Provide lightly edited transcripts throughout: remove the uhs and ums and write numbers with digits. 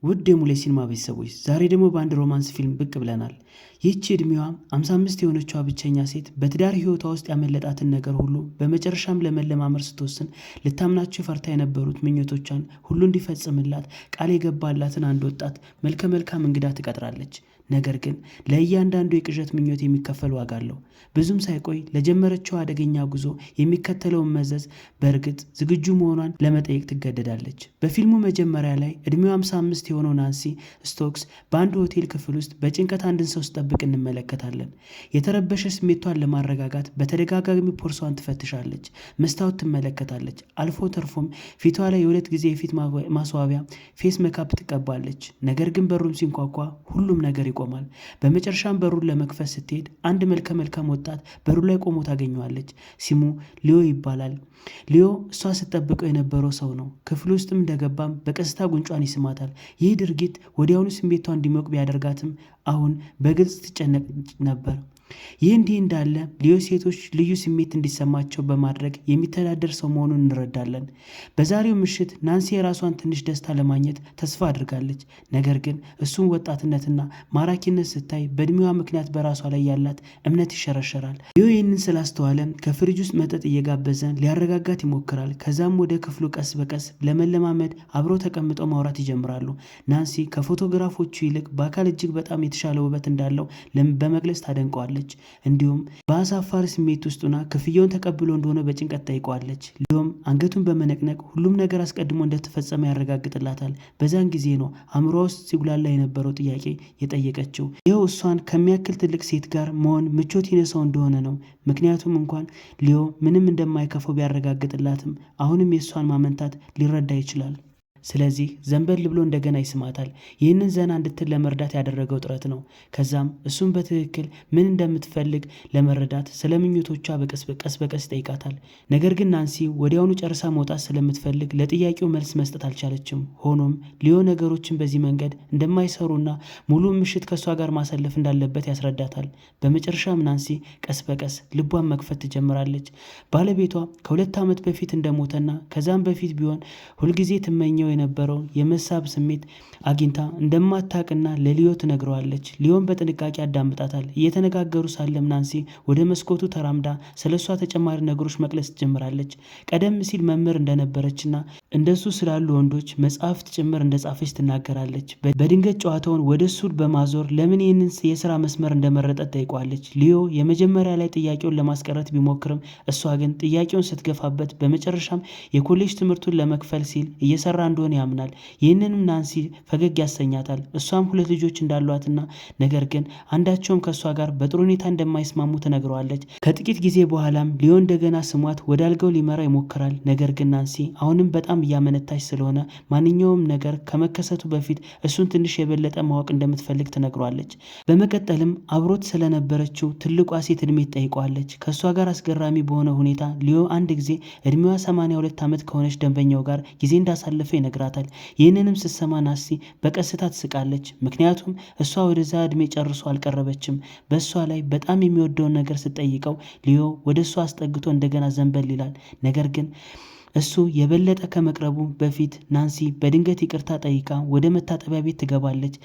ውድ የሙሌ ሲኒማ ቤተሰቦች፣ ዛሬ ደግሞ በአንድ romance ፊልም ብቅ ብለናል። ይህቺ ዕድሜዋ 55 የሆነችዋ ብቸኛ ሴት በትዳር ሕይወቷ ውስጥ ያመለጣትን ነገር ሁሉ በመጨረሻም ለመለማመር ስትወስን ልታምናቸው ፈርታ የነበሩት ምኞቶቿን ሁሉ እንዲፈጽምላት ቃል የገባላትን አንድ ወጣት መልከ መልካም እንግዳ ትቀጥራለች። ነገር ግን ለእያንዳንዱ የቅዠት ምኞት የሚከፈል ዋጋ አለው። ብዙም ሳይቆይ ለጀመረችው አደገኛ ጉዞ የሚከተለውን መዘዝ በእርግጥ ዝግጁ መሆኗን ለመጠየቅ ትገደዳለች። በፊልሙ መጀመሪያ ላይ ዕድሜዋ 55 የሆነው ናንሲ ስቶክስ በአንድ ሆቴል ክፍል ውስጥ በጭንቀት አንድን ሰው ስትጠብቅ እንመለከታለን። የተረበሸ ስሜቷን ለማረጋጋት በተደጋጋሚ ቦርሳዋን ትፈትሻለች፣ መስታወት ትመለከታለች። አልፎ ተርፎም ፊቷ ላይ የሁለት ጊዜ የፊት ማስዋቢያ face makeup ትቀባለች። ነገር ግን በሩም ሲንኳኳ ሁሉም ነገር ይቆማል። በመጨረሻም በሩን ለመክፈት ስትሄድ አንድ መልከ መልካም ወጣት በሩ ላይ ቆሞ ታገኘዋለች። ስሙ ሊዮ ይባላል። ሊዮ እሷ ስትጠብቀው የነበረው ሰው ነው። ክፍል ውስጥም እንደገባም በቀስታ ጉንጯን ይስማታል። ይህ ድርጊት ወዲያውኑ ስሜቷ እንዲሞቅ ቢያደርጋትም አሁን በግልጽ ትጨነቅ ነበር። ይህ እንዲህ እንዳለ ሊዮ ሴቶች ልዩ ስሜት እንዲሰማቸው በማድረግ የሚተዳደር ሰው መሆኑን እንረዳለን። በዛሬው ምሽት ናንሲ የራሷን ትንሽ ደስታ ለማግኘት ተስፋ አድርጋለች። ነገር ግን እሱን ወጣትነትና ማራኪነት ስታይ በእድሜዋ ምክንያት በራሷ ላይ ያላት እምነት ይሸረሸራል። ሊዮ ይህንን ስላስተዋለ ከፍሪጅ ውስጥ መጠጥ እየጋበዘ ሊያረጋጋት ይሞክራል። ከዛም ወደ ክፍሉ ቀስ በቀስ ለመለማመድ አብረው ተቀምጠው ማውራት ይጀምራሉ። ናንሲ ከፎቶግራፎቹ ይልቅ በአካል እጅግ በጣም የተሻለ ውበት እንዳለው በመግለጽ ታደንቀዋለች። እንዲሁም በአሳፋሪ ስሜት ውስጥ ሆና ክፍያውን ተቀብሎ እንደሆነ በጭንቀት ጠይቀዋለች። ሊዮም አንገቱን በመነቅነቅ ሁሉም ነገር አስቀድሞ እንደተፈጸመ ያረጋግጥላታል። በዛን ጊዜ ነው አእምሯ ውስጥ ሲጉላላ የነበረው ጥያቄ የጠየቀችው። ይኸው እሷን ከሚያክል ትልቅ ሴት ጋር መሆን ምቾት ይነሳው እንደሆነ ነው። ምክንያቱም እንኳን ሊዮ ምንም እንደማይከፈው ቢያረጋግጥላትም አሁንም የእሷን ማመንታት ሊረዳ ይችላል። ስለዚህ ዘንበል ብሎ እንደገና ይስማታል። ይህንን ዘና እንድትል ለመርዳት ያደረገው ጥረት ነው። ከዛም እሱም በትክክል ምን እንደምትፈልግ ለመረዳት ስለ ምኞቶቿ በቀስ በቀስ ይጠይቃታል። ነገር ግን ናንሲ ወዲያውኑ ጨርሳ መውጣት ስለምትፈልግ ለጥያቄው መልስ መስጠት አልቻለችም። ሆኖም ሊዮ ነገሮችን በዚህ መንገድ እንደማይሰሩና ሙሉ ምሽት ከእሷ ጋር ማሳለፍ እንዳለበት ያስረዳታል። በመጨረሻም ናንሲ ቀስ በቀስ ልቧን መክፈት ትጀምራለች። ባለቤቷ ከ2 ዓመት በፊት እንደሞተና ከዛም በፊት ቢሆን ሁልጊዜ ትመኘው የነበረው የመሳብ ስሜት አግኝታ እንደማታውቅና ለሊዮ ትነግረዋለች። ሊዮን በጥንቃቄ ያዳምጣታል። እየተነጋገሩ ሳለም ናንሲ ወደ መስኮቱ ተራምዳ ስለ እሷ ተጨማሪ ነገሮች መቅለጽ ትጀምራለች። ቀደም ሲል መምህር እንደነበረችና እንደሱ ስላሉ ወንዶች መጽሐፍት ጭምር እንደጻፈች ትናገራለች። በድንገት ጨዋታውን ወደ እሱ በማዞር ለምን ይህንን የስራ መስመር እንደመረጠ ጠይቋለች። ሊዮ የመጀመሪያ ላይ ጥያቄውን ለማስቀረት ቢሞክርም እሷ ግን ጥያቄውን ስትገፋበት በመጨረሻም የኮሌጅ ትምህርቱን ለመክፈል ሲል እየሰራ እንደሆነ ያምናል። ይህንንም ናንሲ ፈገግ ያሰኛታል። እሷም ሁለት ልጆች እንዳሏትና ነገር ግን አንዳቸውም ከእሷ ጋር በጥሩ ሁኔታ እንደማይስማሙ ትነግረዋለች። ከጥቂት ጊዜ በኋላም ሊዮ እንደገና ስሟት ወደ አልጋው ሊመራ ይሞክራል። ነገር ግን ናንሲ አሁንም በጣም እያመነታች ስለሆነ ማንኛውም ነገር ከመከሰቱ በፊት እሱን ትንሽ የበለጠ ማወቅ እንደምትፈልግ ትነግረዋለች። በመቀጠልም አብሮት ስለነበረችው ትልቋ ሴት እድሜ ትጠይቀዋለች። ከእሷ ጋር አስገራሚ በሆነ ሁኔታ ሊዮ አንድ ጊዜ እድሜዋ 82 ዓመት ከሆነች ደንበኛው ጋር ጊዜ እንዳሳለፈ ይነግራታል። ይህንንም ስትሰማ ናንሲ በቀስታ ትስቃለች። ምክንያቱም እሷ ወደዛ እድሜ ጨርሶ አልቀረበችም። በእሷ ላይ በጣም የሚወደውን ነገር ስትጠይቀው ሊዮ ወደ እሷ አስጠግቶ እንደገና ዘንበል ይላል። ነገር ግን እሱ የበለጠ ከመቅረቡ በፊት ናንሲ በድንገት ይቅርታ ጠይቃ ወደ መታጠቢያ ቤት ትገባለች።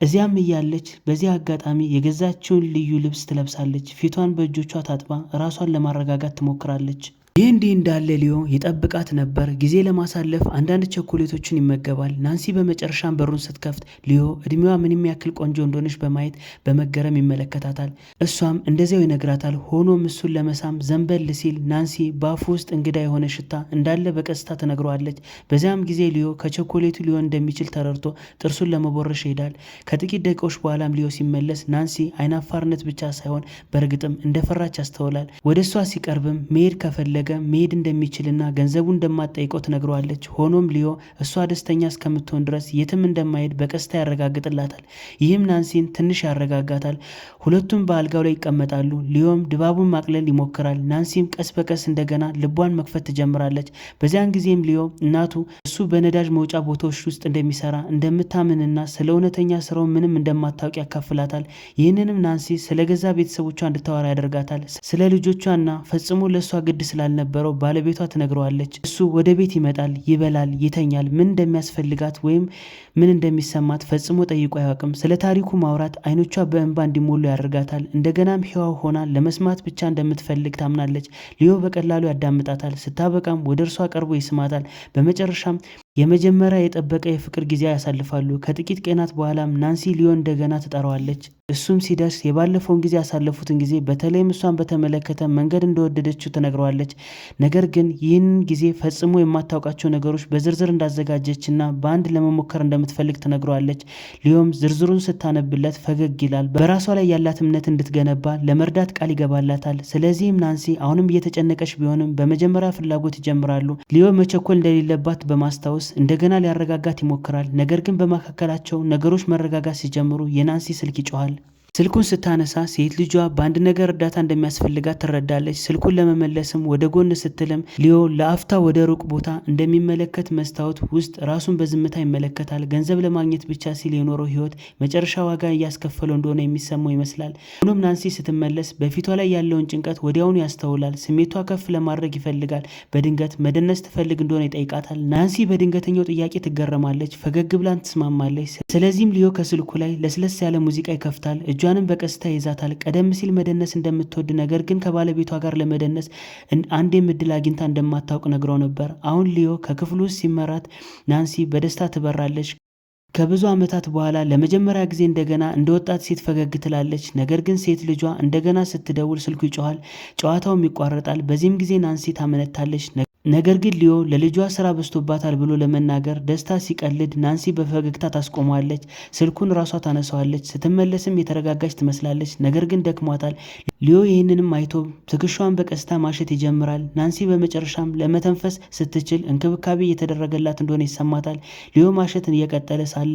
እዚያም እያለች በዚህ አጋጣሚ የገዛችውን ልዩ ልብስ ትለብሳለች። ፊቷን በእጆቿ ታጥባ ራሷን ለማረጋጋት ትሞክራለች። ይህ እንዲህ እንዳለ ሊዮ ይጠብቃት ነበር። ጊዜ ለማሳለፍ አንዳንድ ቸኮሌቶችን ይመገባል። ናንሲ በመጨረሻም በሩን ስትከፍት ሊዮ እድሜዋ ምንም ያክል ቆንጆ እንደሆነች በማየት በመገረም ይመለከታታል። እሷም እንደዚያው ይነግራታል። ሆኖም እሱን ለመሳም ዘንበል ሲል ናንሲ በአፉ ውስጥ እንግዳ የሆነ ሽታ እንዳለ በቀስታ ትነግረዋለች። በዚያም ጊዜ ሊዮ ከቸኮሌቱ ሊሆን እንደሚችል ተረድቶ ጥርሱን ለመቦረሽ ይሄዳል። ከጥቂት ደቂቃዎች በኋላም ሊዮ ሲመለስ ናንሲ አይናፋርነት ብቻ ሳይሆን በእርግጥም እንደፈራች ያስተውላል። ወደ እሷ ሲቀርብም መሄድ ከፈለገ መሄድ እንደሚችልና ገንዘቡ እንደማትጠይቀው ትነግረዋለች። ሆኖም ሊዮ እሷ ደስተኛ እስከምትሆን ድረስ የትም እንደማይሄድ በቀስታ ያረጋግጥላታል። ይህም ናንሲን ትንሽ ያረጋጋታል። ሁለቱም በአልጋው ላይ ይቀመጣሉ። ሊዮም ድባቡን ማቅለል ይሞክራል። ናንሲም ቀስ በቀስ እንደገና ልቧን መክፈት ትጀምራለች። በዚያን ጊዜም ሊዮ እናቱ እሱ በነዳጅ መውጫ ቦታዎች ውስጥ እንደሚሰራ እንደምታምንና ስለ እውነተኛ ስራው ምንም እንደማታውቅ ያካፍላታል። ይህንንም ናንሲ ስለ ገዛ ቤተሰቦቿ እንድታወራ ያደርጋታል። ስለ ልጆቿና ፈጽሞ ለእሷ ግድ ስላልነበረው ባለቤቷ ትነግረዋለች። እሱ ወደ ቤት ይመጣል፣ ይበላል፣ ይተኛል። ምን እንደሚያስፈልጋት ወይም ምን እንደሚሰማት ፈጽሞ ጠይቆ አያውቅም። ስለ ታሪኩ ማውራት አይኖቿ በእንባ እንዲሞሉ ያደርጋታል። እንደገናም ሕያው ሆና ለመስማት ብቻ እንደምትፈልግ ታምናለች። ሊዮ በቀላሉ ያዳምጣታል። ስታበቃም ወደ እርሷ ቀርቦ ይስማታል። በመጨረሻም የመጀመሪያ የጠበቀ የፍቅር ጊዜ ያሳልፋሉ። ከጥቂት ቀናት በኋላም ናንሲ ሊዮን እንደገና ትጠራዋለች። እሱም ሲደርስ የባለፈውን ጊዜ ያሳለፉትን ጊዜ በተለይም እሷን በተመለከተ መንገድ እንደወደደችው ትነግረዋለች። ነገር ግን ይህንን ጊዜ ፈጽሞ የማታውቃቸው ነገሮች በዝርዝር እንዳዘጋጀችና በአንድ ለመሞከር እንደምትፈልግ ትነግረዋለች። ሊዮም ዝርዝሩን ስታነብለት ፈገግ ይላል። በራሷ ላይ ያላት እምነት እንድትገነባ ለመርዳት ቃል ይገባላታል። ስለዚህም ናንሲ አሁንም እየተጨነቀች ቢሆንም በመጀመሪያ ፍላጎት ይጀምራሉ። ሊዮ መቸኮል እንደሌለባት በማስታወስ እንደገና ሊያረጋጋት ይሞክራል። ነገር ግን በመካከላቸው ነገሮች መረጋጋት ሲጀምሩ የናንሲ ስልክ ይጮኋል። ስልኩን ስታነሳ ሴት ልጇ በአንድ ነገር እርዳታ እንደሚያስፈልጋት ትረዳለች። ስልኩን ለመመለስም ወደ ጎን ስትልም ሊዮ ለአፍታ ወደ ሩቅ ቦታ እንደሚመለከት መስታወት ውስጥ ራሱን በዝምታ ይመለከታል። ገንዘብ ለማግኘት ብቻ ሲል የኖረው ሕይወት መጨረሻ ዋጋ እያስከፈለው እንደሆነ የሚሰማው ይመስላል። ሆኖም ናንሲ ስትመለስ በፊቷ ላይ ያለውን ጭንቀት ወዲያውኑ ያስተውላል። ስሜቷ ከፍ ለማድረግ ይፈልጋል። በድንገት መደነስ ትፈልግ እንደሆነ ይጠይቃታል። ናንሲ በድንገተኛው ጥያቄ ትገረማለች። ፈገግ ብላን ትስማማለች። ስለዚህም ሊዮ ከስልኩ ላይ ለስለስ ያለ ሙዚቃ ይከፍታል። እጇንም በቀስታ ይዛታል። ቀደም ሲል መደነስ እንደምትወድ ነገር ግን ከባለቤቷ ጋር ለመደነስ አንዴም እድል አግኝታ እንደማታውቅ ነግረው ነበር። አሁን ሊዮ ከክፍሉ ውስጥ ሲመራት ናንሲ በደስታ ትበራለች። ከብዙ ዓመታት በኋላ ለመጀመሪያ ጊዜ እንደገና እንደ ወጣት ሴት ፈገግ ትላለች። ነገር ግን ሴት ልጇ እንደገና ስትደውል ስልኩ ይጮኋል፣ ጨዋታውም ይቋረጣል። በዚህም ጊዜ ናንሲ ታመነታለች። ነገር ግን ሊዮ ለልጇ ስራ በዝቶባታል ብሎ ለመናገር ደስታ ሲቀልድ ናንሲ በፈገግታ ታስቆመዋለች። ስልኩን ራሷ ታነሳዋለች። ስትመለስም የተረጋጋች ትመስላለች፣ ነገር ግን ደክሟታል። ሊዮ ይህንንም አይቶ ትከሻዋን በቀስታ ማሸት ይጀምራል። ናንሲ በመጨረሻም ለመተንፈስ ስትችል እንክብካቤ እየተደረገላት እንደሆነ ይሰማታል። ሊዮ ማሸት እየቀጠለ ሳለ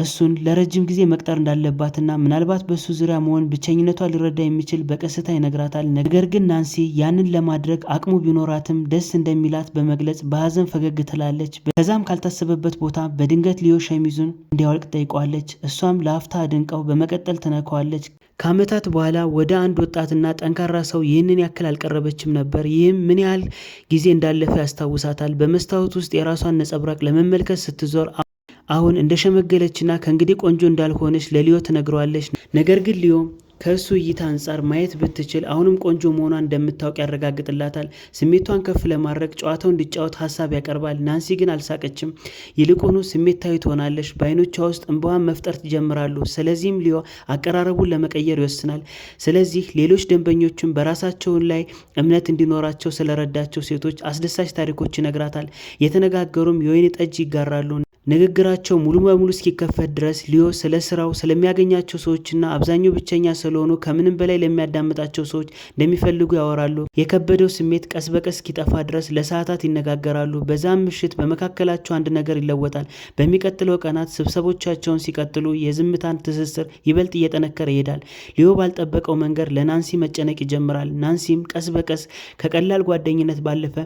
እሱን ለረጅም ጊዜ መቅጠር እንዳለባትና ምናልባት በእሱ ዙሪያ መሆን ብቸኝነቷ ሊረዳ የሚችል በቀስታ ይነግራታል። ነገር ግን ናንሲ ያንን ለማድረግ አቅሙ ቢኖራትም ደስ እንደሚላት በመግለጽ በሀዘን ፈገግ ትላለች። ከዛም ካልታሰበበት ቦታ በድንገት ሊዮ ሸሚዙን እንዲያወልቅ ጠይቋለች። እሷም ለአፍታ አድንቀው በመቀጠል ትነካዋለች። ከዓመታት በኋላ ወደ አንድ ወጣትና ጠንካራ ሰው ይህንን ያክል አልቀረበችም ነበር። ይህም ምን ያህል ጊዜ እንዳለፈ ያስታውሳታል። በመስታወት ውስጥ የራሷን ነጸብራቅ ለመመልከት ስትዞር አሁን እንደሸመገለችና ከእንግዲህ ቆንጆ እንዳልሆነች ለሊዮ ትነግረዋለች። ነገር ግን ሊዮ ከእሱ እይታ አንጻር ማየት ብትችል አሁንም ቆንጆ መሆኗን እንደምታውቅ ያረጋግጥላታል። ስሜቷን ከፍ ለማድረግ ጨዋታው እንዲጫወት ሀሳብ ያቀርባል። ናንሲ ግን አልሳቀችም። ይልቁኑ ስሜታዊ ትሆናለች። በአይኖቿ ውስጥ እንባዋን መፍጠር ትጀምራሉ። ስለዚህም ሊዮ አቀራረቡን ለመቀየር ይወስናል። ስለዚህ ሌሎች ደንበኞችም በራሳቸውን ላይ እምነት እንዲኖራቸው ስለረዳቸው ሴቶች አስደሳች ታሪኮች ይነግራታል። የተነጋገሩም የወይን ጠጅ ይጋራሉ። ንግግራቸው ሙሉ በሙሉ እስኪከፈት ድረስ ሊዮ ስለ ስራው፣ ስለሚያገኛቸው ሰዎችና አብዛኛው ብቸኛ ስለሆኑ ከምንም በላይ ለሚያዳምጣቸው ሰዎች እንደሚፈልጉ ያወራሉ። የከበደው ስሜት ቀስ በቀስ እስኪጠፋ ድረስ ለሰዓታት ይነጋገራሉ። በዛም ምሽት በመካከላቸው አንድ ነገር ይለወጣል። በሚቀጥለው ቀናት ስብሰቦቻቸውን ሲቀጥሉ የዝምታን ትስስር ይበልጥ እየጠነከረ ይሄዳል። ሊዮ ባልጠበቀው መንገድ ለናንሲ መጨነቅ ይጀምራል። ናንሲም ቀስ በቀስ ከቀላል ጓደኝነት ባለፈ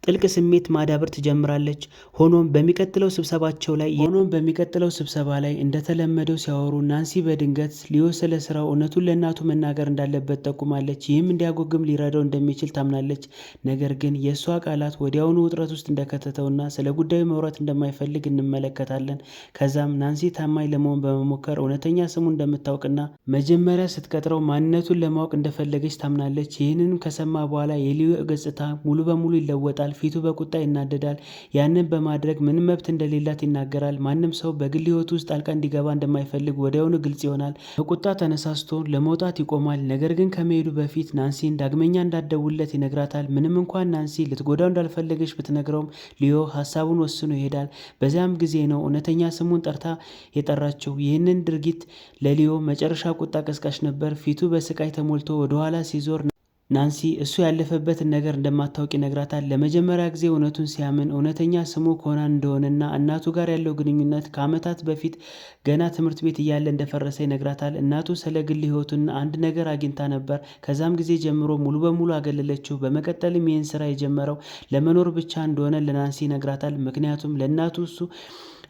ጥልቅ ስሜት ማዳበር ትጀምራለች። ሆኖም በሚቀጥለው ስብሰባቸው ላይ ሆኖም በሚቀጥለው ስብሰባ ላይ እንደተለመደው ሲያወሩ ናንሲ በድንገት ሊዮ ስለ ስራው እውነቱን ለእናቱ መናገር እንዳለበት ጠቁማለች። ይህም እንዲያጎግም ሊረዳው እንደሚችል ታምናለች። ነገር ግን የእሷ ቃላት ወዲያውኑ ውጥረት ውስጥ እንደከተተውና ስለ ጉዳዩ መውራት እንደማይፈልግ እንመለከታለን። ከዛም ናንሲ ታማኝ ለመሆን በመሞከር እውነተኛ ስሙ እንደምታውቅና መጀመሪያ ስትቀጥረው ማንነቱን ለማወቅ እንደፈለገች ታምናለች። ይህንንም ከሰማ በኋላ የሊዮ ገጽታ ሙሉ በሙሉ ይለወጣል። ፊቱ በቁጣ ይናደዳል። ያንን በማድረግ ምንም መብት እንደሌላት ይናገራል። ማንም ሰው በግል ሕይወቱ ውስጥ ጣልቃ እንዲገባ እንደማይፈልግ ወዲያውኑ ግልጽ ይሆናል። በቁጣ ተነሳስቶ ለመውጣት ይቆማል። ነገር ግን ከመሄዱ በፊት ናንሲን ዳግመኛ እንዳትደውልለት ይነግራታል። ምንም እንኳን ናንሲ ልትጎዳው እንዳልፈለገች ብትነግረውም ሊዮ ሀሳቡን ወስኖ ይሄዳል። በዚያም ጊዜ ነው እውነተኛ ስሙን ጠርታ የጠራችው። ይህንን ድርጊት ለሊዮ መጨረሻ ቁጣ ቀስቃሽ ነበር። ፊቱ በስቃይ ተሞልቶ ወደኋላ ሲዞር ናንሲ እሱ ያለፈበትን ነገር እንደማታውቅ ይነግራታል። ለመጀመሪያ ጊዜ እውነቱን ሲያምን እውነተኛ ስሙ ኮናን እንደሆነና እናቱ ጋር ያለው ግንኙነት ከዓመታት በፊት ገና ትምህርት ቤት እያለ እንደፈረሰ ይነግራታል። እናቱ ስለ ግል ሕይወቱና አንድ ነገር አግኝታ ነበር። ከዛም ጊዜ ጀምሮ ሙሉ በሙሉ አገለለችው። በመቀጠልም ይህን ስራ የጀመረው ለመኖር ብቻ እንደሆነ ለናንሲ ይነግራታል። ምክንያቱም ለእናቱ እሱ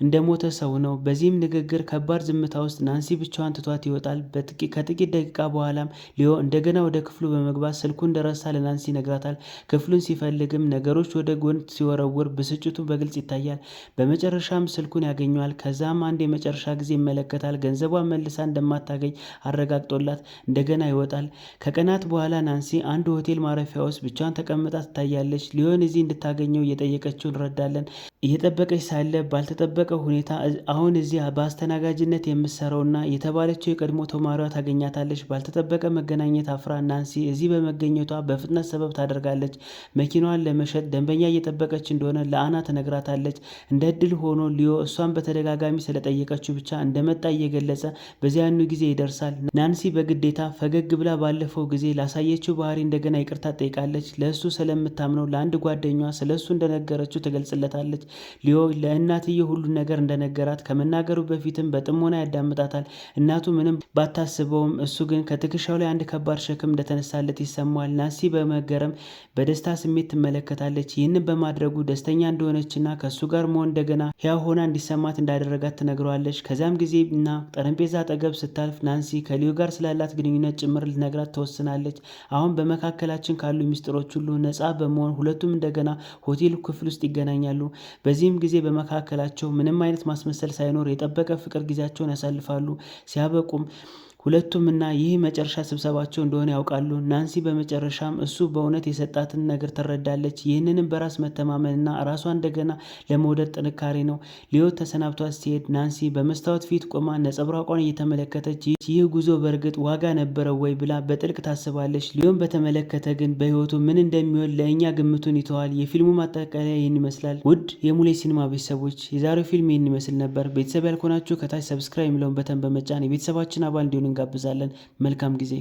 እንደሞተ ሰው ነው። በዚህም ንግግር ከባድ ዝምታ ውስጥ ናንሲ ብቻዋን ትቷት ይወጣል። ከጥቂት ደቂቃ በኋላም ሊዮ እንደገና ወደ ክፍሉ በመግባት ስልኩ እንደረሳ ለናንሲ ይነግራታል። ክፍሉን ሲፈልግም ነገሮች ወደ ጎን ሲወረውር ብስጭቱ በግልጽ ይታያል። በመጨረሻም ስልኩን ያገኘዋል። ከዛም አንድ የመጨረሻ ጊዜ ይመለከታል። ገንዘቧን መልሳ እንደማታገኝ አረጋግጦላት እንደገና ይወጣል። ከቀናት በኋላ ናንሲ አንድ ሆቴል ማረፊያ ውስጥ ብቻዋን ተቀምጣ ትታያለች። ሊዮን እዚህ እንድታገኘው እየጠየቀችው እንረዳለን። እየጠበቀች ሳለ ባልተጠበቀ ሁኔታ አሁን እዚህ በአስተናጋጅነት የምትሰራውና የተባለችው የቀድሞ ተማሪዋ ታገኛታለች። ባልተጠበቀ መገናኘት አፍራ ናንሲ እዚህ በመገኘቷ በፍጥነት ሰበብ ታደርጋለች። መኪናዋን ለመሸጥ ደንበኛ እየጠበቀች እንደሆነ ለአና ትነግራታለች። እንደ እድል ሆኖ ሊዮ እሷን በተደጋጋሚ ስለጠየቀችው ብቻ እንደመጣ እየገለጸ በዚያኑ ጊዜ ይደርሳል። ናንሲ በግዴታ ፈገግ ብላ ባለፈው ጊዜ ላሳየችው ባህሪ እንደገና ይቅርታ ጠይቃለች። ለእሱ ስለምታምነው ለአንድ ጓደኛዋ ስለ እሱ እንደነገረችው ትገልጽለታለች። ሊዮ ለእናትየው ሁሉን ነገር እንደነገራት ከመናገሩ በፊትም በጥሞና ያዳምጣታል። እናቱ ምንም ባታስበውም እሱ ግን ከትከሻው ላይ አንድ ከባድ ሸክም እንደተነሳለት ይሰማዋል። ናንሲ በመገረም በደስታ ስሜት ትመለከታለች። ይህንን በማድረጉ ደስተኛ እንደሆነችና ከእሱ ጋር መሆን እንደገና ሕያው ሆና እንዲሰማት እንዳደረጋት ትነግረዋለች። ከዚያም ጊዜ እና ጠረጴዛ አጠገብ ስታልፍ ናንሲ ከሊዮ ጋር ስላላት ግንኙነት ጭምር ልነግራት ትወስናለች። አሁን በመካከላችን ካሉ ሚስጥሮች ሁሉ ነፃ በመሆን ሁለቱም እንደገና ሆቴል ክፍል ውስጥ ይገናኛሉ። በዚህም ጊዜ በመካከላቸው ምንም አይነት ማስመሰል ሳይኖር የጠበቀ ፍቅር ጊዜያቸውን ያሳልፋሉ። ሲያበቁም ሁለቱም እና ይህ መጨረሻ ስብሰባቸው እንደሆነ ያውቃሉ። ናንሲ በመጨረሻም እሱ በእውነት የሰጣትን ነገር ትረዳለች። ይህንንም በራስ መተማመንና ራሷ እንደገና ለመውደድ ጥንካሬ ነው። ሊዮ ተሰናብቷት ሲሄድ ናንሲ በመስታወት ፊት ቆማ ነጸብራቋን እየተመለከተች ይህ ጉዞ በእርግጥ ዋጋ ነበረው ወይ ብላ በጥልቅ ታስባለች። ሊዮን በተመለከተ ግን በህይወቱ ምን እንደሚሆን ለእኛ ግምቱን ይተዋል። የፊልሙ ማጠቃለያ ይህን ይመስላል። ውድ የሙሌ ሲኒማ ቤተሰቦች የዛሬው ፊልም ይህን ይመስል ነበር። ቤተሰብ ያልሆናችሁ ከታች subscribe የሚለውን button በመጫን የቤተሰባችን አባል እንዲሆኑ እንጋብዛለን። መልካም ጊዜ።